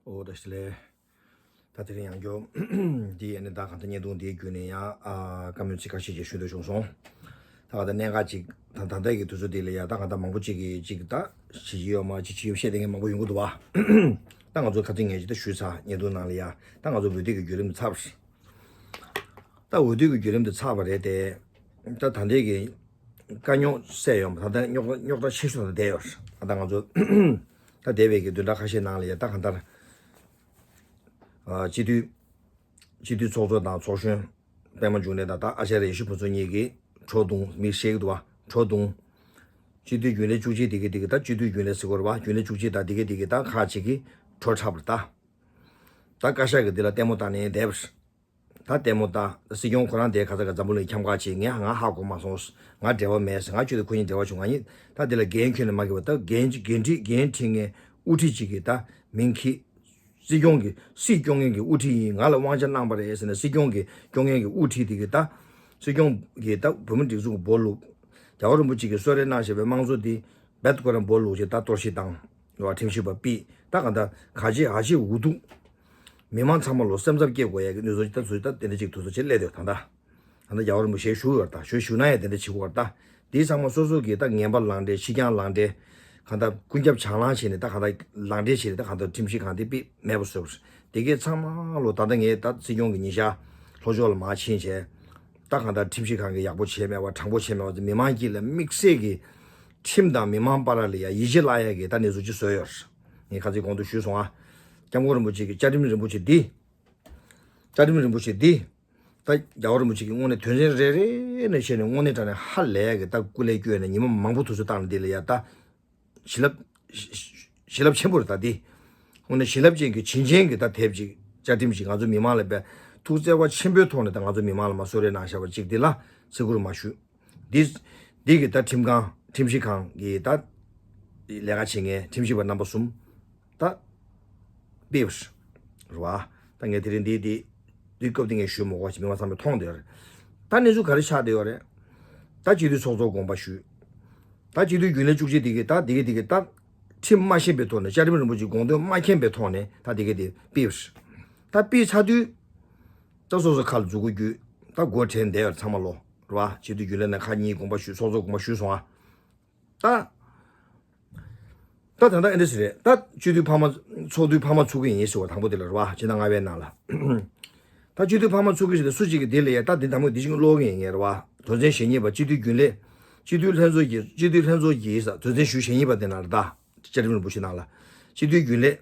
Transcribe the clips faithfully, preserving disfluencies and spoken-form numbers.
ཨོ་བཀྲ་ཤིས་བདེ་ལེགས། ད་དེ་རིང་ཡང་བསྐྱར་འདི་ཡིན་ནི་ད་གང་ལྟར་བརྙན་ཐུང་འདིའི་བརྒྱུད་ནས་ཡང་ཨ་བཀའ་མོལ་ཚིག་ཁ་ཤས་ཅིག་ཞུ་འདོད་བྱུང་སོང་། ད་གང་ལྟར་གནད་འགག་ཅིག་ད་ད་ལྟ་གི་དུས་ཚོད་འདི་ལ་ཡང་ད་གང་ལྟར་མང་པོ་ཅིག་གིས་ཅིག་ད་བྱེད་ཀྱི་ཡོད་མ་བྱེད་ཀྱི་ཡོད་བཤད་བསྡད་མཁན་མང་པོ་ཡོང་གི་འདུག་བ། ད་ང་ཚོ་ཁ་སང་ངས་ཅིག་ད་ཞུས་ཚར། བརྙན་ཐུང་ནང་ལ་ཡང་ད་ང་ཚོ་འོས་བསྡུ་གི་བརྒྱུད་རིམ་ཚར་བ་རེད། ད་འོས་བསྡུ་གི་བརྒྱུད་རིམ་དེ་ཚར་བ་རེད་དེ། ད་ད་ལྟའི་གི་དཀའ་རྙོག་སེལ་ཡོང་བ་ད་ལྟ་རྙོག་དྲ་རྙོག་དྲ་ཆེ་ཤོས་ད་བསྡད་ཡོད་རེད། ད་ང་ཚོ་ད་འདས་པའི་གི་བདུན་ཕྲག་ཁ་ཤས་ནང་ལ་ཡ་ད་གང་ལྟར་ཨ་སྤྱི་འཐུས་སྤྱི་འཐུས་ཚོགས་གཙོ་དང་ཚོགས་གཞོན་པད་མ་འབྱུང་གནས་དང་ད་ཨ་ཅརྱ་ཡེ་ཤེས་ཕུན་ཚོགས་གཉིས་ཀྱིས་ཁྲོ་བརྡུང་། མི་ཤེས་ཀྱི་འདུག་བ། ཁྲོ་བརྡུང་། སྤྱི་འཐུས་རྒྱུན་ལས་བཅུ་གཅིག་དེ་གི་དེ་གི་ད་སྤྱི་འཐུས་རྒྱུན་ལས་ཟེར་དགོས་རེད་བ། རྒྱུན་ལས་བཅུ་གཅིག་དང་དེ་གི་དེ་གི་ད་ཁག་ཅིག་གིས་ཁྲོ་འཁྲབ་རེད་ད། ད་བཀའ་ཤག་གི་འདི་ལ་ལྟད་མོ་བལྟས་ནས་བསྡད་པ་རེད། ད་ལྟད་མོ་ལྟ། སྲིད་སྐྱོང་ཁོ་རང་དེ་ག་ས་ག་འཛམ་བུ་གླིང་འཁྱམ་ག་བྱེད། ངས་ང་ཧ་གོ་མ་སོང་། ང་འབྲེལ་བ་མེད་ཟེར། ང་གཅིག་དང་ཁོ་གཉིས་འབྲེལ་བ་བྱུང་། ང་གཉིས་ད་དེ་ལ་འགན་ཁྱོན་ནས་མ་འཁྱེར་བ། ད་འགན་འགན་འཁྲི་འགན་འཁྲི་མཁན་དབུ་ཁྲིད་ཅིག་གིས་ད་མིང་འཁྱེར། སྲིད་སྐྱོང་གི་སྲིད་སྐྱོང་མཁན་གྱི་དབུ་ཁྲིད་ཡིན། ང་ལ་དབང་ཆ་གནང་པ་རེད་ཟེར་ནས་སྲིད་སྐྱོང་གི་སྐྱོང་མཁན་གྱི་དབུ་ཁྲིད་དེ་གིས་ད་སྲིད་སྐྱོང་གིས་ད་བོད་མི་སྒྲིག་འཛུགས་ཀྱི་སྦོ་ལུག་རྒྱལ་བ་རིན་པོ་ཆེ་གིས་གསོལ་རས་གནང་བཞིན་པའི་དམངས་གཙོ་འདི་རྦད་ཁོ་རང་སྦོ་ལུག་ཅིག་ད་གཏོར་བཤིག་བཏང་བ། ཁྲིམས་ཞིབ་པ་ཕུད། ད་གང་ལྟར་ག་ཅི་ཨ་ཅི་འུ་ཐུག་མི་མང་ཚང་མ་ལོ་སེམས་འཚབ་སྐྱེ་དགོས་ཡ་གི་གནས་ཚུལ་ཅིག་ད་ཚུལ་ད་དེ་འདྲ་ཅིག་དུས་ཚོད་ཅིག་སླེབས་འདུག་ད་ལྟ་ད་ལྟ་རྒྱལ་བ་རིན་པོ་ཆེ་ཞུ་ཡོད་ད། ཞུ་ཞུ་ན་ཡང་དེ་འདྲ་བྱེད་དགོས་ད། འདི་ཚང་མ་སོ་སོ་གིས་ད་ངན་པ་ལངས་འབྲས་ཕྱི་རྐྱང་ལངས་འབྲས་གང་ལྟར་ཀུན་ཁྱབ་བྱང་ལངས་བྱས་ནས་ད་གང་ལྟར་ལངས་འབྲས་བྱས་ནས་ད་གང་ལྟར་ཁྲིམས་ཞིབ་ཁང་དེ་ཕུད་མེད་པ་བཟོས་པ་རེད། དེ་གས་ཚང་མ་ལོ་ད་ལྟ་ངས་ད་སྲིད་སྐྱོང་གི་ཉིན་ཞག་ལྷོ་ཕྱོགས་ལ་མར་ཕྱིན་བྱས། ད་གང་ལྟར་ཁྲིམས་ཞིབ་ཁང་གིས་ཡག་པོ་བྱས་མེད་པ་དྲང་པོ་བྱས་མེད་པ་མི་མང་དཀྱིལ་ལ་དམིགས་བསལ་གྱི་ཁྲིམས་དང་མི་མང་བར་ལ་ཡ་ཡིད་ཆེས་བརླག་ཡ་གི་ད་གནས་ཚུལ་ཅིག་བཟོས་ཡོད་རེད། ངས་ཁ་སང་གོང་དུ་ཞུས་སོང་ཨ། སྐྱབས་མགོན་རིན་པོ་ཆེ་གི་བཅའ་ཁྲིམས་རིན་པོ་ཆེ་འདི། བཅའ་ཁྲིམས་རིན་པོ་ཆེ་འདི། ད་རྒྱལ་བ་རིན་པོ་ཆེ་གི་དངོས་གནས་དོན་ཚན་རེ་རེ་ནས་བཤད་ནས་དངོས་གནས་དྲང་གནས་ཧ་ལས་ཡ་གི་ད་སྐུ་ལས་བསྐྱོན་ནས་ཉི་མ་མང་པོ་དུས་ཚོད་བཏང་ནས་འདི་ལ་ཡ་ད། བྱིན་རླབས། བྱིན་རླབས་ཆེན་པོ་རེད་ད་འདི། དངོས་གནས་བྱིན་རླབས་ཅན་གྱི་བྱིན་ཅན་གྱི་ད་དེབ་ཅིག་བཅའ་ཁྲིམས་ཤིག་ང་ཚོ་མི་མང་ལ་དཔེ་ཐུགས་བརྩེ་བ་ཆེན་པོའི་ཐོག་ནས་ད་ང་ཚོ་མི་མང་ལ་མར་གསོལ་རས་གནང་བཞག་པ་ཅིག་འདི་ལ་བརྩི་བཀུར་མ་ཞུ། འདི། འདི་གི་ད་ཁྲིམས་ཁང་ཁྲིམས་ཞིབ་ཁང་གི་ད་ལས་ཀ་བྱེད་མཁན་ཁྲིམས་ཞིབ་པ་རྣམ་པ་གསུམ་ད་ཕུད་པ་རེད་བ། ད་ངས་དེ་རིང་འདི་འདི་འདི་སྐབས་འདི་ངས་ཞུ་མི་དགོས་ཅིག་མི་མང་ཚང་མས་མཐོང་བསྡད་ཡོད་རེད། ད་གནས་ཚུལ་ག་རེ་ཆགས་བསྡད་ཡོད་རེད། ད་སྤྱི་འཐུས་ཚོགས་གཙོར་དགོངས་པ་ཞུས། ད་སྤྱི་འཐུས་རྒྱུན་ལས་བཅུ་གཅིག་དེ་གིས་ད་དེ་གིས་དེ་གིས་ད་ཁྲིམས་མ་ཤེས་པའི་ཐོག་ནས་བཅའ་ཁྲིམས་རིན་པོ་ཆེའི་དགོངས་དོན་མ་མཁྱེན་པའི་ཐོག་ནས་ད་དེ་གིས་དེ་ཕུད་པ་རེད། ད་ཕུད་ཚར་དུས། ད་སོ་སོ་ཁ་ལ་མཛུ་གུ་གྱོན། ད་མགོ་དྲན་བསྡད་ཡོད་ཚང་མ་ལོ། རེད་བ། སྤྱི་འཐུས་རྒྱུན་ལས་ནས་ཁག་གཉིས་དགོངས་པ་ཞུས། ཚོགས་གཙོ་དགོངས་པ་ཞུས་སོང་ཨ། ད། ད་ད་ལྟ་ཨེ་འདྲ་ཞིག་རེད། ད་སྤྱི་འཐུས་འཕར་མ། ཚོགས་འཐུས་འཕར་མ་ཚུགས་ཀྱི་ཡིན་ཟེར་བ་དང་པོ་དེ་ལ་རེད་བ། ཕྱི་ཟླ་ལྔ་པའི་ནང་ལ། ད་སྤྱི་འཐུས་འཕར་མ་ཚུགས་ཀྱི་ཞིག་ལ་སུ་གཅིག་གིས་དེ་ལ་ཡ་ད་འདི་དང་པོ་འདི་བཞིན་ཀློག་གི་ཡིན་ངས་རེད་བ། དོན་ཚན་ཞེ་གཉིས་པ་སྤྱི་འཐུས་རྒྱུན་ལས། སྤྱི་འཐུས་ལྷན་ཚོགས་ཀྱི་སྤྱི་འཐུས་ལྷན་ཚོགས་ཀྱི་ས་དོན་ཚན་ཞུ་ཞེ་གཉིས་པ་དེ་ནང་ལ་ད། བཅའ་ཁྲིམས་རིན་པོ་ཆེ་ནང་ལ། སྤྱི་འཐུས་རྒྱུན་ལས།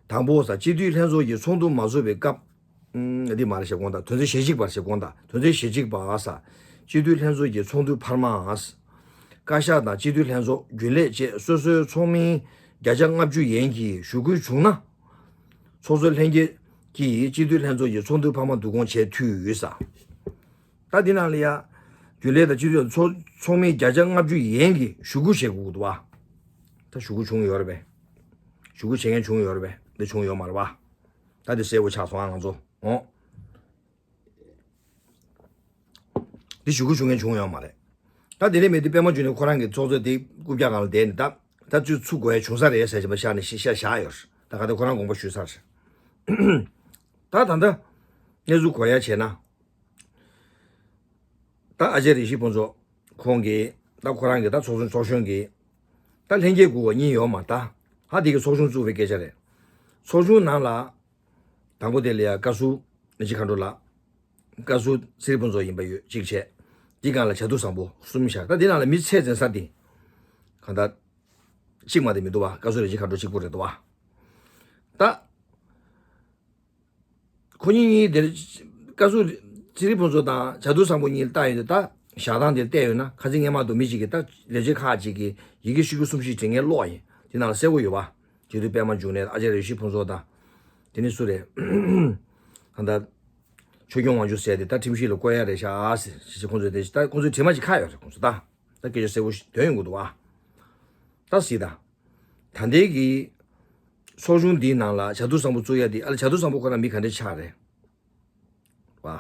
དང་པོ་ས་སྤྱི་འཐུས་ལྷན་ཚོགས་ཀྱི་ཚོགས་འདུ་མ་ཚོགས་པའི་སྐབས། ཨུམ། འདི་མ་རེད་ཞེས་དགོངས་དག་དོན་ཚན་ཞེ་གཅིག་པར་ཞེས་དགོངས་དག་དོན་ཚན་ཞེ་གཅིག་པ་ས། སྤྱི་འཐུས་ལྷན་ཚོགས་ཀྱི་ཚོགས་འདུ་འཕར་མ། བཀའ་ཤག་དང་སྤྱི་འཐུས་ལྷན་ཚོགས་རྒྱུན་ལས་བཅས་སོ་སོའི་ཚོགས་མི་བརྒྱ་ཆ་ལྔ་བཅུ་ཡན་གྱིས་ཞུ་སྐུལ་བྱུང་ན། ཚོགས་གཙོ་ལྷན་རྒྱས་ཀྱིས་སྤྱི་འཐུས་ལྷན་ཚོགས་ཀྱི་ཚོགས་འདུ་འཕར་མ་བསྡུ་སྐོང་བྱེད་འཐུས་ཡོད་ས། ད་འདི་ནང་ལ་ཡ། རྒྱུན་ལས་དང་སྤྱི་འཐུས་ཚོགས་ཚོགས་མི་བརྒྱ་ཆ་ལྔ་བཅུ་ཡན་གྱིས་ཞུ་སྐུལ་བྱེད་དགོས་ཀྱི་འདུག་བ། ད་ཞུ་སྐུལ་བྱུང་ཡོད་རེད་པས། ཞུ་སྐུལ་བྱེད་མཁན་བྱུང་ཡོད་རེད་པས། འདི་བྱུང་ཡོད་མ་རེད་བ། ད་འདི་གསལ་པོ་ཆགས་སོང་ཨ་ང་ཚོ། འོ། འདི་ཞུ་སྐུལ་བྱུང་མཁན་བྱུང་ཡོད་མ་རེད། ད་དེ་ནས་མེད་དུས་པད་མ་འབྱུང་གནས་ཁོ་རང་གི་ཚོགས་གཙོ་དེ་རྐུབ་བཀྱག་སྒང་ལ་བསྡད་ནས་ད། ད་ཚུར་ཚུར་དགོས་ཡ་བྱུང་ས་རེད་ཟེར་བྱས་པ་ཤར་ནས་ཤ་ཤ་བཞག་ཡོད་རེད། ད་ག་ད་ཁོ་རང་དགོངས་པ་ཞུས་ཚར་རེད། ད་ད་ལྟ་གནས་ཚུལ་གོ་ཡ་བྱས་ན། ད་ཨ་ཅེ་རེ་ཞིག་ཕུན་ཚོགས་ཁོང་གིས་ད་ཁོ་རང་གིས་ད་ཚོགས་ཆུང་ཚོགས་གཞོན་གྱིས་ད་ལྷན་རྒྱས་དགུ་བ་གཉིས་ཡོད་མ་ད། ཧ་དེ་གི་ཚོགས་ཆུང་བཙུགས་པའི་སྐད་ཆ་རེད། ཚོགས་ཆུང་ནང་ལ་དང་པོ་དེ་ལ་ཡ་བཀའ་ཟུར་རིན་ཆེན་མཁའ་འགྲོ་ལགས། བཀའ་ཟུར་ཚེ་རིང་ཕུན་ཚོགས་ཡིན་པ་ཡོད་གཅིག་བྱས། འདི་སྒང་ལ་བྱ་དུར་བཟང་པོ་གསུམ་བཞག་ད་འདི་ནང་ལ་མི་ཚད་འཛིན་ས་དེ་གང་ལྟར་གཅིག་མ་དེ་མི་འདུག་བ། བཀའ་ཟུར་རིན་ཆེན་མཁའ་འགྲོ་གཅིག་པུ་རེད་འདུག་བ། ད། ཁོ་གཉིས་གཉིས་དེར་བཀའ་ཟུར་ཚེ་རིང་ཕུན་ཚོགས་དང་བྱ་དུར་བཟང་པོ་གཉིས་ལ་བལྟ་ཡོང་དུས་ད་བཞག་སྟངས་དེར་བལྟས་ཡོང་ན་ཁ་སང་སྔོན་མ་དུ་མི་གཅིག་གིས་ད་ལས་བྱེད་ཁག་ཅིག་གིས་ཡི་གེ་ཤོག་གུ་གསུམ་བཞི་བྲིས་མཁན་ཀློག་ཡིན་དེ་ནང་ལ་གསལ་པོ་ཡོད་པ། སྤྱི་འཐུས་པད་མ་འབྱུང་གནས་ཨ་ཅེ་རེ་ཞིག་ཕུན་ཚོགས་དང་། དེ་ནི་སུ་རེད། གང་ལྟར། ཆོས་སྐྱོང་དབང་ཕྱུག་ཟེར་དེ་ད་ཁྲིམས་ཞིབ་ལ་བསྐོ་ཡ་རེད་ཤག་ཟེར་ཞེས་ཁོང་ཚོས་དེ་ད་ཁོང་ཚོས་བྲིས་མ་ཅིག་ཁ་ཡོད་རེད་ཁོང་ཚོ་ད། ད་སྐད་ཆ་གསལ་པོ་ཞིག་འདོན་ཡོང་གི་འདུག་བ། ད་སྲིད་ད། ད་ལྟའི་གི་ཚོགས་ཆུང་འདིའི་ནང་ལ་བྱ་དུར་བཟང་པོ་བཙུགས་ཡ་འདི་ཨ་ལ་བྱ་དུར་བཟང་པོ་ཁོ་རང་མི་ག་འདྲ་ཆགས་རེད་བ།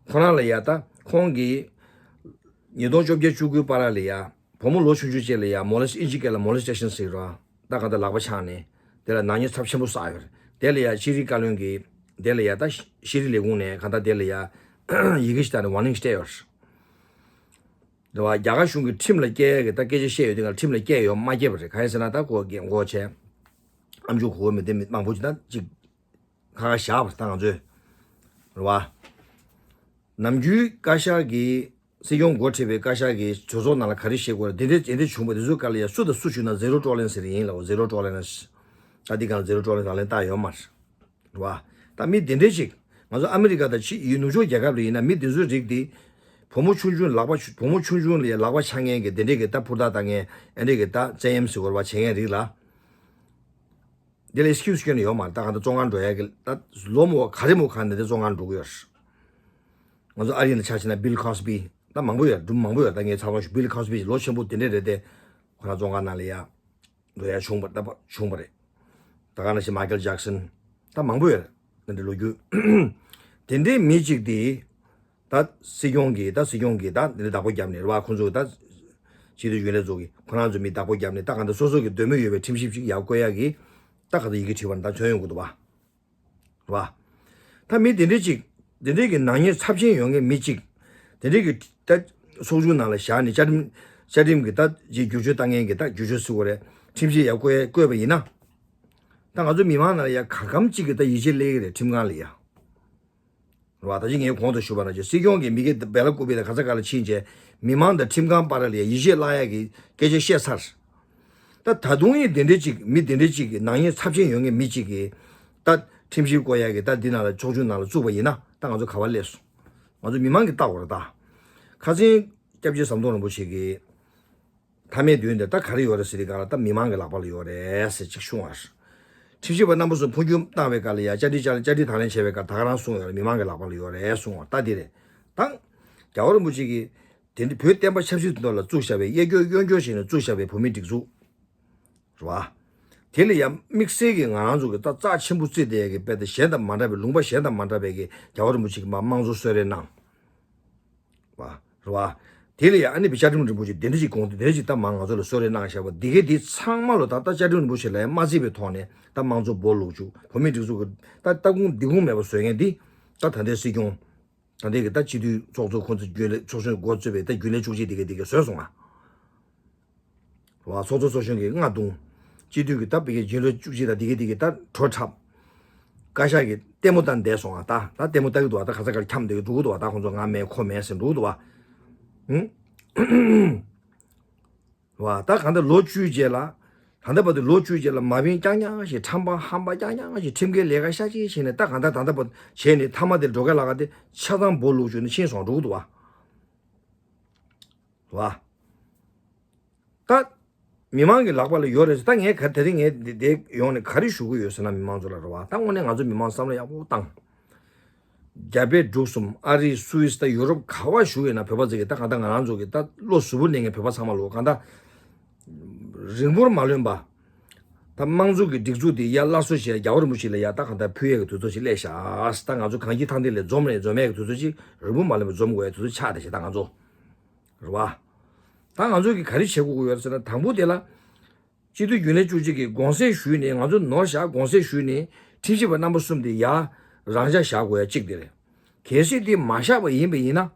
ཁོ་རང་ལ་ཡ་ད་ཁོང་གིས་ཉིས་སྟོང་བཅོ་བརྒྱད་བཅུ་དགུའི་བར་ལ་ཡ་བུ་མོ་ལོ་ཆུང་ཆུང་ཅིག་ལ་ཡ་མོ་ལེ་ཨིན་ཇི་སྐད་ལ་མོ་ལེ་སི་ཊེ་ཤན་ཟེར་ར་ད་ག་ད་ལག་པ་འཆང་ནས་ དེ་ལ་ནག་ཉེས་ཚབས་ཆེན་པོ་བསགས་ཡོད་རེད། དེ་ལ་ཡ་ཤེས་རིག་བཀའ་བློན་གྱིས་དེ་ལ་ཡ་ད་ཤེས་རིག་ལས་ཁུངས་ནས་གང་ལྟར་དེ་ལ་ཡ་ཡི་གེ་ཞིག་བཏང་ནས་ཝར་ནིང་སྤྲད་ཡོད་རེད། རེད་བ། རྒྱ་གར་གཞུང་གིས་ཁྲིམས་ལ་བཀལ་ཡ་གི་ད་སྐད་ཆ་བཤད་ཡོད་དུས་ང་ཁྲིམས་ལ་བཀལ་ཡོད་མ་བཀལ་བ་རེད། གང་ཡིན་ཟེར་ན་ད་གོ་གི་གོ་བྱས། ཨ་མཆོག་གོ་བ་མི་བདེ་མི་མང་པོ་ཅིག་ད་ཅིག་ཁ་ཁ་བཞག་པ་རེད་ད་ང་ཚོས། རེད་བ། ནམ་རྒྱུན་བཀའ་ཤག་གིས་སྲིད་སྐྱོང་འགོ་ཁྲིད་པའི་བཀའ་ཤག་གིས་གྲོས་ཚོགས་ནང་ལ་ག་རེ་བཤད་དགོས་རེད། དེ་འདྲའི་དེ་འདྲ་བྱུང་བ་དེ་ཚོའི་སྐབས་ལ་ཡ་སུ་དང་སུ་བྱུང་ན་zero tolerance ཟེར་ཡིན་ལ། zero tolerance ད་འདི་གང་zero tolerance ལག་ལེན་བསྟར་ཡོད་མ་རེད། རེད་བ། ད་མི་དེ་འདྲས་ཅིག་ང་ཚོ་ཨ་མི་རི་ཀ་དང་ཕྱི་ཡུལ་ནུབ་ཕྱོགས་རྒྱལ་ཁབ་ལ་ཡིན་ན་མི་དེ་ཚོའི་རིགས་དེ་བུ་མོ་ཆུང་ཆུང་ལག་པ་བུ་མོ་ཆུང་ཆུང་ལ་ཡ་ལག་པ་འཆང་མཁན་གྱི་དེ་འདྲས་ཀྱི་ད་འཕུར་རྟགས་བཏང་མཁན་ཨེ་འདྲས་ཀྱི་ད་བཙན་གཡེམ་ཟེར་དགོས་རེད་བ། བྱེད་མཁན་རིགས་ལ་དེ་ལ་excuse སྐྱོན་ཡོད་མ་རེད། ད་གང་ལྟར་བཙོན་ཁང་འགྲོ་ཡ་གི་ད་ལོ་མོ་ག་རེ་མོ་ག་ནས་དེ་བཙོན་ཁང་འགྲོ་གི་ཡོད་རེད། ང་ཚོ་ཨ་རི་ལ་ཆ་བཞག་ན་Bill Cosby ད་མང་པོ་ཡོད་རེད། སྒྲུང་མང་པོ་ཡོད་རེད། ད་ངས་ཚར་བ་ཞུ། Bill Cosby ལོ་ཆེན་པོ་དེ་འདྲས་རེད་དེ་ཁོ་རང་བཙོན་ཁང་ནང་ལ་ཡ། འགྲོ་ཡ་བྱུང་བ་ལྟ་བ་བྱུང་བ་རེད། ད་ག་ནང་བཞིན་མའི་ཀལ་ཇེག་སན་ད་མང་པོ་ཡོད་རེད། དེ་འདྲའི་ལོ་རྒྱུས། དེ་འདྲའི་མི་གཅིག་དེ་ད་སྲིད་སྐྱོང་གིས་ད་སྲིད་སྐྱོང་གིས་ད་དེ་འདྲའི་བདག་པོ་བརྒྱབ་ནས་རེད་བ། ཁོང་ཚོ་ད་སྤྱི་འཐུས་རྒྱུན་ལས་ཚོ་གིས་ཁོ་རང་ཚོ་མི་བདག་པོ་བརྒྱབ་ནས་ད་གང་ལྟར་སོ་སོ་གི་འདོད་མོས་ཡོད་པའི་ཁྲིམས་ཞིབ་ཅིག་ཡར་བསྐོ་ཡ་གི་ད་ག་ཚོད་ཡི་གེ་བྲིས་པ་ནི་ད་ཐོན་ཡོང་གི་འདུག་བ། རེད་བ། ད་མི་དེ་འདྲས་ཅིག་དེ་འདྲས་ཀྱི་ནག་ཉེས་ཚབས་ཆེན་ཡོད་མཁན་མི་གཅིག་དེ་འདྲས་ཀྱི་ད་ཚོགས་ཆུང་ནང་ལ་བཞག་ནས་བཅའ་ཁྲིམས་བཅའ་ཁྲིམས་ཀྱི་ད་ཅིག་བསྒྱུར་བཅོས་བཏང་མཁན་གྱི་ད་བསྒྱུར་བཅོས་ཟེར་དགོས་རེད། ཁྲིམས་ཞིབ་ཡར་བསྐོས་བསྐོས་པ་ཡིན་ན། ད་ང་ཚོ་མི་མང་ནང་ལ་ཡ་ག་གམ་གཅིག་གི་ད་ཡིད་ཆེས་སླེབས་ཀྱི་རེད་ཁྲིམས་ཁང་ལ་ཡ། རེད་བ། ད་ཅི་ངས་གོང་དུ་ཞུས་པ་ནང་བཞིན་སྲིད་སྐྱོང་གིས་མི་གི་བེ་ལ་ཀུ་པི་ལ་ག་ས་ག་ལ་ཕྱིན་རྗེས་མི་མང་དང་ཁྲིམས་ཁང་བར་ལ་ཡ་ཡིད་ཆེས་བརླག་ཡ་གི་སྐད་ཆ་བཤད་ཚར། ད་ད་དུང་ཡིན་དེ་འདྲས་ཅིག་མི་དེ་འདྲས་ཅིག་གི་ནག་ཉེས་ཚབས་ཆེན་ཡོད་མཁན་མི་གཅིག་གིས་ད་ཁྲིམས་ཞིབ་བསྐོ་ཡ་གི་ད་འདི་ནང་ལ་ཚོགས་ཆུང་ནང་ལ་བཙུགས་པ་ཡིན་ན་ད་ང་ཚོ་ག་བ་སླེབས་སོང་། ང་ཚོ་མི་མང་གིས་བལྟ་དགོས་རེད་ད། ཁ་སང་སྐྱབས་རྗེ་ཟམ་གདོང་རིན་པོ་ཆེ་གིས། མཐའ་མའི་དུས་འདིར་ད་ག་རེ་ཡོད་རེད་ཟེར་དུས་སྒང་ལ་ད་མི་མང་གི་ལག་པ་ལ་ཡོད་རེད་ཟེར་ཅིག་གསུངས་པ་རེད། ཁྲིམས་ཞིབ་པ་རྣམ་པ་ཚོ་འཕོ་འགྱུར་བཏང་བའི་སྐབས་ལ་ཡ་བཅར་འདྲི་བཅར་བཅར་འདྲི་དང་ལེན་བྱས་པའི་སྐབས་ད་ག་རང་གསུངས་ཡོད་རེད། མི་མང་གི་ལག་པ་ལ་ཡོད་རེད་གསུངས་པ་ད་འདི་རེད། ད་རྒྱལ་བ་རིན་པོ་ཆེ་གིས་དེ་འདྲ་བོད་བསྟན་པ་ཆབ་སྲིད་དོན་ལ་བཙུགས་བཞག་པའི་གཡས་སྐྱོར་གཡོན་སྐྱོར་བྱས་ནས་བཙུགས་བཞག་པའི་བོད་མིའི་སྒྲིག་འཛུགས་རེད་བ། དེ་ལ་ཡ་དམིགས་བསལ་གྱི་ང་རང་ཚོ་གི་ད་རྩ་ཆེན་པོ་བརྩིས་བསྡད་ཡ་གི་དཔེ་དེ་གཞན་དང་མ་འདྲ་བའི་ལུང་པ་གཞན་དང་མ་འདྲ་བའི་གི་རྒྱལ་བ་རིན་པོ་ཆེ་གིས་མ་དམངས་གཙོ་གསོལ་རས་གནང་། བ། རེད་བ། དེ་ལ་ཡང་ཨ་ནི་བི་བཅའ་ཁྲིམས་རིན་པོ་ཆེ་དེ་འདྲ་ཞིག་དགོངས་ཏེ་དེ་འདྲ་ཞིག་ད་མ་ང་ཚོ་ལ་གསོལ་རས་གནང་བཞག་པ་འདི་གའི་འདི་ཚང་མ་ལོ་ད་ལྟ་བཅའ་ཁྲིམས་རིན་པོ་ཆེ་ལ་ཡང་མ་བརྩིས་པའི་ཐོག་ནས་ད་དམངས་གཙོ་སྦོ་ལུག་བཅུག་བོད་མིའི་སྒྲིག་འཛུགས་ཀྱི་ད་ལྟ་ཁུངས་འདི་ཁུངས་མེད་པ་བཟོས་མཁན་འདི་ད་ད་ལྟའི་སྲིད་སྐྱོང་ད་ལྟའི་གི་ད་སྤྱི་འཐུས་ཚོགས་གཙོ་ཁོང་ཚོ་རྒྱུན་ལས་ཚོགས་གཞོན་འགོ་གཙོས་པའི་ད་རྒྱུན་ལས་བཅུ་གཅིག་འདི་གའི་འདི་གའི་བཟོས་སོང་ང་། བ། ཚོགས་གཙོ་ཚོགས་གཞོན་གྱིས་རྔ་བརྡུངས། སྤྱི་འཐུས་ཀྱི་ད་བི་གའི་རྒྱུན་ལས་བཅུ་གཅིག་དང་འདི་གའི་འདི་གའི་ད་བྲོ་འཁྲབ། བཀའ་ཤག་གིས་ལྟད་མོ་ལྟ་བསྡད་སོང་ང་། ད་ད་ལྟད་མོ་ལྟ་གི་འདུག་བ། ད་ག་ས་གར་འཁྱམས་བསྡད་ཀྱི་འགྲོ་གི་འདུག་བ། ད་ཁོང་ཚོ་ང་མེད་ཁོ་མེད་ཟེར་འགྲོ་གི་འདུག་བ། ཧུམ། བ། ད་གང་ལྟར་ལོ་བཅུའི་རྗེས་ལ། ད་ལྟ་བར་དུ་ལོ་བཅུའི་རྗེས་ལ་མ་བིན་རྐྱང་རྐྱང་ཞིག་ཁྲམ་པ་ཧམ་པ་རྐྱང་རྐྱང་ཞིག་ཁྲིམས་འགལ་ལས་ཀ་ཤ་ཅིག་བྱས་ནས་ད་གང་ལྟར་ད་ལྟ་བར་བྱས་ནས་མཐའ་མ་དེར་འགྲོ་ག་ལ་ག་དེ་ཆ་ཚང་སྦོ་ལུག་བཅུག་ནས་ཕྱིན་སོང་འགྲོ་གི་འདུག་བ། བ། ད། མི་མང་གི་ལག་པ་ལ་ཡོད་རེད། ད་ངས་ག་དེ་རིང་ངས་འདི་འདི་ཡོང་ནས་ག་རེ་ཞུ་གི་ཡོད་ཟེར་ན་མི་མང་ཚོ་ལ་རེད་བ། ད་དངོས་གནས་ང་ཚོ་མི་མང་བསམ་བློ་ཡག་པོ་བཏང་། རྒྱ་བལ་འབྲུག་གསུམ་ཨ་རི་སུད་སི་ད་ཡུ་རོབ་ག་བ་བཞུགས་ཡོད་ན་བོད་པ་ཚོ་གི་ད་གང་ལྟར་ང་རང་ཚོ་གི་ད་བློ་གཟུ་བོ་གནས་མཁན་བོད་པ་ཚང་མ་ལོ་གང་ལྟར་རིང་པོར་མ་ལོན་པ། ད་དམངས་གཙོ་གི་སྒྲིག་འཛུགས་དེ་ཡར་སླར་གསོ་བྱས་རྒྱལ་བ་རིན་པོ་ཆེ་ལ་ཡར་ད་གང་ལྟར་ཕུལ་ཡས་ཀྱི་དུས་ཚོད་ཅིག་སླེབས་ཤག་ད་ང་ཚོ་གངས་སྐྱིད་ཐང་སྟེང་ལ་འཛོམས་ནས་འཛོམས་ཡས་ཀྱི་དུས་ཚོད་ཅིག་རིང་པོ་མ་ལོན་པར་འཛོམས་དགོས་ཡས་དུས་ཚོད་ཆགས་བསྡད་ཤག་ད་ང་ཚོ། རེད་བ། ད་ང་ཚོ་གིས་ག་རེ་བྱེད་དགོས་ཀྱི་ཡོད་རེད་ཟེར་ན་དང་པོ་དེ་ལ། སྤྱི་འཐུས་རྒྱུན་ལས་བཅུ་གཅིག་གིས་དགོངས་སེལ་ཞུས་ནས་ང་ཚོ་ནོར་བཞག་དགོངས་སེལ་ཞུས་ནས་ཁྲིམས་ཞིབ་པ་རྣམ་པ་གསུམ་དེ་ཡར་རང་འཇགས་བཞག་དགོས་ཡ་གཅིག་དེ་རེད། གལ་སྲིད་དེ་མ་བཞག་པ་ཡིན་པ་ཡིན་ན།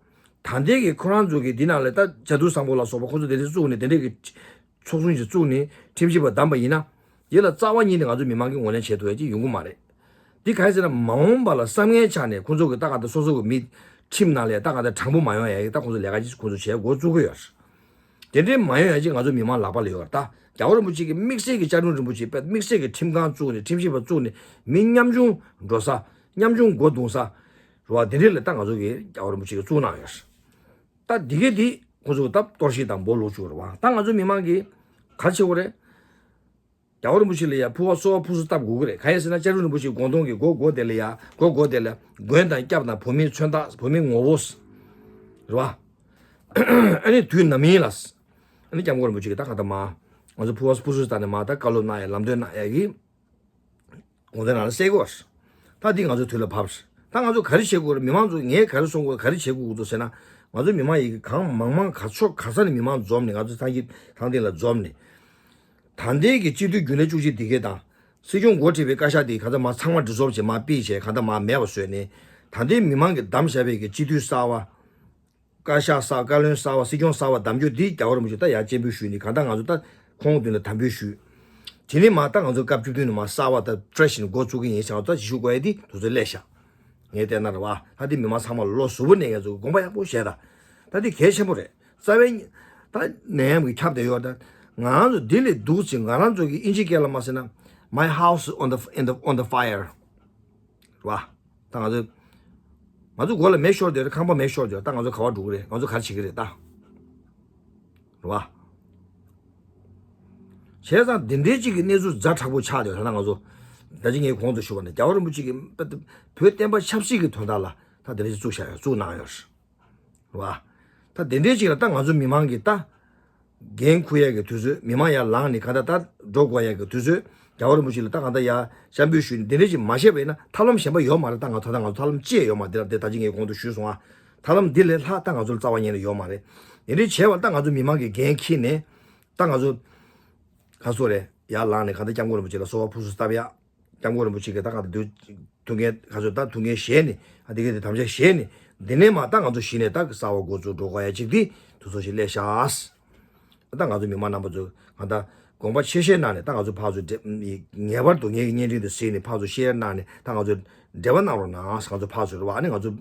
ད་ལྟའི་གི་ཁོ་རང་ཚོ་གི་འདི་ནང་ལ་ད་བྱ་དུར་བཟང་པོ་ལ་སོགས་པ་ཁོ་ཚོ་དེ་འདྲས་བཙུགས་ནས་དེ་འདྲས་ཀྱི་ཚོགས་ཆུང་ཞིག་བཙུགས་ནས་ཁྲིམས་ཞིབ་པ་བདམས་པ་ཡིན་ན། དེ་ལ་རྩ་བ་ཉིད་ནས་ང་ཚོ་མི་མང་གིས་ངོས་ལེན་བྱེད་ཐུབ་ཡ་ཅིག་ཡོང་གི་མ་རེད། འདི་ག་རེ་ཟེར་ན་མ་འོངས་པ་ལ་བསམ་ངན་ཆགས་ནས་ཁོ་ཚོ་གི་ད་ག་ད་སོ་སོ་གི་མི་ཁྲིམས་ནང་ལ་ད་ག་ད་དྲང་པོ་མ་ཡོང་ཡ་ཡིག་ད་ཁོ་ཚོ་ལས་ཀ་ཅིག་ཁོ་ཚོ་བྱེད་འགོ་བཙུགས་ཀྱི་ཡོད་རེད། དེ་འདྲའི་མ་ཡོང་ཡ་ཅིག་ང་ཚོ་མི་མང་ལག་པ་ལ་ཡོད་རེད། ད་རྒྱལ་བ་རིན་པོ་ཆེ་གི་དམིགས་བསལ་གྱི་བཅའ་ཁྲིམས་རིན་པོ་ཆེ་དཔེ་དམིགས་བསལ་གྱི་ཁྲིམས་ཁང་བཙུགས་ནས་ཁྲིམས་ཞིབ་པ་བཙུགས་ནས་མི་ཉམ་ཆུང་འགྲོ་ས་ཉམ་ཆུང་མགོ་རྡུང་ས་རེད་བ། དེ་འདྲའི་ལ་ད་ང་ཚོ་གི་རྒྱལ་བ་རིན་པོ་ཆེ་གི་བཙུགས་གནང་ཡོད་རེད། ད་འདི་གས་འདི་ཁོ་ཚོ་ད་གཏོར་བཤིག་དང་སྦོ་ལུག་བཅུག་རེད་བ། ད་ང་ཚོ་མི་མང་གིས་ག་རེ་བྱེད་དགོས་རེད། རྒྱལ་བ་རིན་པོ་ཆེ་ལ་ཡ་ཕུར་པ་སོལ་བ་ཕུར་ཚུགས་བཏབ་དགོས་ཀྱི་རེད། གང་ཡིན་ཟེར་ན་བཅའ་ཁྲིམས་རིན་པོ་ཆེའི་དགོངས་དོན་གྱི་སྒོ་སྒོ་དེ་ལ་ཡ་སྒོ་སྒོ་དེ་ལ་མགོན་དང་སྐྱབས་དང་བོད་མིའི་མཚོན་རྟགས་བོད་མིའི་ངོ་བོ། རེད་བ། ཨ་ནི་དུས་ནམ་ཡིན་ལ། ཨ་ནི་སྐྱབས་མགོན་རིན་པོ་ཆེ་གི་ད་ག་ད་མ། ང་ཚོ་ཕུར་པ་ཕུར་ཚུགས་བཏང་ནས་མ་ད་བཀའ་སློབ་གནང་ཡ་ལམ་སྟོན་གནང་ཡ་གི། དགོངས་དོན་རང་ལ་གསལ་གོ་བ་རེད། ད་འདི་ང་ཚོའི་དུས་ལ་བབས་རེད། ད་ང་ཚོ་ག་རེ་བྱེད་དགོས་རེད། མི་མང་ཚོ་ངས་ག་རེ་གསུང་དགོས་ག་རེ་བྱེད་དགོས་ཀྱི་འདུག་ཟེར་ན། ང་ཚོ་མི་མང་ཡི་གེ་གང་མང་མང་ག་ཕྱོགས་ག་ས་ནས་མི་མང་འཛོམས་ནས་ང་ཚོ་ཐང་གི་ཐང་སྟེང་ལ་འཛོམས་ནས། ད་ལྟའི་གི་སྤྱི་འཐུས་རྒྱུན་ལས་བཅུ་གཅིག་འདི་གས་དང་ སྲིད་སྐྱོང་འགོ་ཁྲིད་པའི་བཀའ་ཤག་དེ་གང་ལྟར་མ་ཚང་མ་ཌི་སོལབ་བྱས་མ་ཕུད་བྱས་གང་ལྟར་མ་མེད་པ་བཟོས་ནས། ད་ལྟའི་མི་མང་གིས་བདམས་བཞག་པའི་གི་སྤྱི་འཐུས་གསར་བ། བཀའ་ཤག་གསར། བཀའ་བློན་གསར་བ། སྲིད་སྐྱོང་གསར་བ་གདམ་རྒྱུ་འདི་རྒྱལ་བ་རིན་པོ་ཆེ་ད་ཡར་སྤྱན་འབུལ་ཞུས་ནས་གང་ལྟར་ང་ཚོ་ད་ཁོང་མདུན་ལ་དམ་འབུལ་ཞུས། དེ་ནས་མ་ད་ང་ཚོ་སྐབས་བཅུ་བདུན་ནས་མ་གསར་བ་ད་ཕྲེ་ཤི་ནས་འགོ་བཙུགས་ཀྱི་ཡིན་ཟེར་བ་ད་ཞུ་དགོས་ཡ་འདི་དུས་ཚོད་སླེབས་ཤག་ངས་བལྟས་ན་རེད་བ། ད་འདི་མི་མང་ཚང་མ་ལོ་གཟུ་བོ་ནས་ང་ཚོ་དགོངས་པ་ཡག་པོ་བཞེས་ད། ད་འདི་གལ་ཆེན་པོ་རེད། རྩ་བའི་ད་ནད་ཡམས་ཀྱི་ཁྱབ་བསྡད་ཡོད་ད། ང་རང་ཚོ་འདི་ལས་སྡུག་ཅིག་ང་རང་ཚོ་གི་ཨིན་ཇི་སྐད་ལ་མ་ཟེར་ན། My house on the in the on the fire. རེད་བ། ད་ང་ཚོ་ང་ཚོ་སྒོ་ལ་མེ་ཤོར་བསྡད་རེད། ཁང་པ་མེ་ཤོར་བསྡད་རེད། ད་ང་ཚོ་ག་བ་འགྲོ་གི་རེད། ང་ཚོ་ག་རེ་བྱེད་ཀྱི་རེད་ད། རེད་བ། བྱས་ཙང་འདི་འདྲའི་ཅིག་གི་གནས་ཚུལ་ཛ་དྲག་པོ་ཆགས་བསྡད་ཡོད་ད། ང་ཚོ་ད་ཅི་ངས་གོང་དུ་ཞུས་པ་ནས་རྒྱལ་བ་རིན་པོ་ཆེ་གི་བོད་བསྟན་པ་ཆབ་སྲིད་ཀྱི་དོན་དག་ལ་ད་འདི་འདྲ་ཅིག་བཙུགས་བཞག་ཡོད། བཙུགས་གནང་ཡོད་རེད། རེད་བ། ད་དེ་འདྲའི་ཅིག་ལ་ད་ང་ཚོ་མི་མང་གིས་ད་འགན་འཁུར་ཡག་གི་དུས་ཚོད། མི་མང་ཡར་ལངས་ནས་ག་ད་ད་འགྲོ་དགོས་ཡག་གི་དུས་ཚོད། རྒྱལ་བ་རིན་པོ་ཆེ་ལ་ད་གང་ལྟར་ཡར་སྐྱབས་འགྲོ་ཞུས་ནས་དེ་འདྲའི་ཅིག་མ་བྱས་པ་ཡིན་ན་ཐབས་ལམ་གཞན་པ་ཡོད་མ་རེད། ད་ང་ད་ལྟ་ང་ཚོ་ཐབས་ལམ་ཅི་ཡང་ཡོད་མ་རེད། དེ་ད་ད་ཅི་ངས་གོང་དུ་ཞུས་སོང་ཨ། ཐབས་ལམ་འདི་ལས་ལྷག་ད་ང་ཚོར་རྩ་བ་ཉིད་ནས་ཡོད་མ་རེད། དེ་འདྲའི་བྱས་པ་ད་ང་ཚོ་མི་མང་གིས་འགན་འཁྱེར་ནས་ད་ང་ཚོ་ག་སོ་རེད། ཡར་ལངས་ནས་ག་ད་སྐྱབས་མགོན་རིན་པོ་ཆེ་ལ་གསོལ་བ་ཕུར་ཚུགས་བཏབ་ཡག་སྐྱབས་མགོན་རིན་པོ་ཆེ་གིས་ད་ག་དུས་ཐུགས་འགན་ག་ཚོད་ད་ཐུགས་འགན་བཞེས་ནས་ཨ་དེ་ག་དེ་དམ་བཅའ་བཞེས་ནས་འདི་ནས་མ་ད་ང་ཚོ་གཞི་ནས་ད་གསར་བ་འགོ་བཙུགས་འགྲོ་དགོས་ཡ་ཅིག་དེ་དུས་ཚོད་ཞིག་སླེབས་ཤག་ད་ང་ཚོ་མི་མང་རྣམ་པ་ཚོ་གང་ལྟར་དགོངས་པ་ཆེ་བཞེས་གནང་ནས་ད་ང་ཚོ་ཕར་ཚུར་འབྲེལ་ངེས་པར་དུ་ངའི་བརྙན་འཕྲིན་དུ་གཟིགས་ནས་ཕར་ཚུར་ཤེར་གནང་ནས་ད་ང་ཚོ་འབྲེལ་བ་གནང་རོགས་གནང་། ང་ཚོ་ཕར་ཚུར་རེད་བ། ཨ་ནི་ང་ཚོ་